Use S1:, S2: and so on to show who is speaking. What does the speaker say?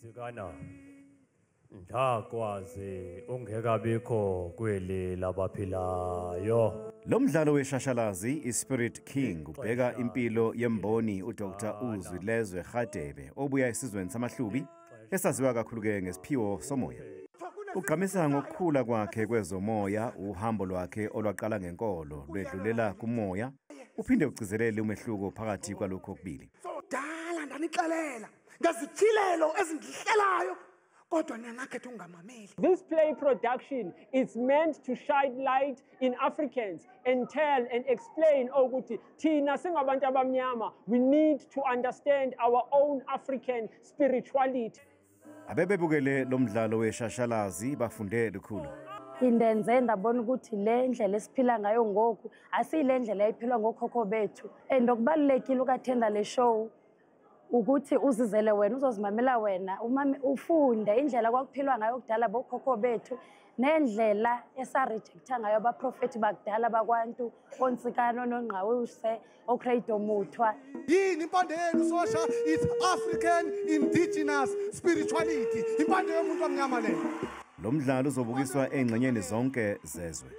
S1: Nsikana, ndakwazi ungekabikho kweli labaphilayo.
S2: Lo mdlalo weshashalazi iSpirit King ubheka impilo yemboni uDr Uzwilezwe Radebe obuya esizweni samaHlubi esaziwa kakhulu-ke ngesiphiwo somoya. Ugqamisa ngokukhula kwakhe kwezomoya, uhambo lwakhe olwaqala ngenkolo lwedlulela kumoya, uphinde ugcizelele umehluko phakathi kwalokhu okubili.
S3: Dala ndanixelela ngezityhilelo ezindihlelayo, kodwa nina nakhetha ukungamameli.
S4: This play production is meant to shine light in Africans and tell and explain ukuthi thina singabantu abamnyama, we need to understand our own African spirituality.
S2: Abebebukele lo mdlalo weshashalazi bafunde lukhulu.
S5: Indenze ndabona ukuthi le ndlela esiphila ngayo ngoku asiyile ndlela yayiphilwa ngokhokho bethu, and okubalulekile uku-attenda le show ukuthi uzizele wena, uzozimamela wena, ufunde indlela kwakuphilwa ngayo kudala bokhokho bethu nendlela esa-rejecta ngayo abaprofethi bakudala bakwantu, oNtsikana, oNongqawuse, oCredo Mutwa.
S3: Yini impande yenu sosha? It's African indigenous spirituality, impande yomuntu omnyama leyo.
S2: Lo mdlalo uzobukiswa engxenyeni zonke zezwe.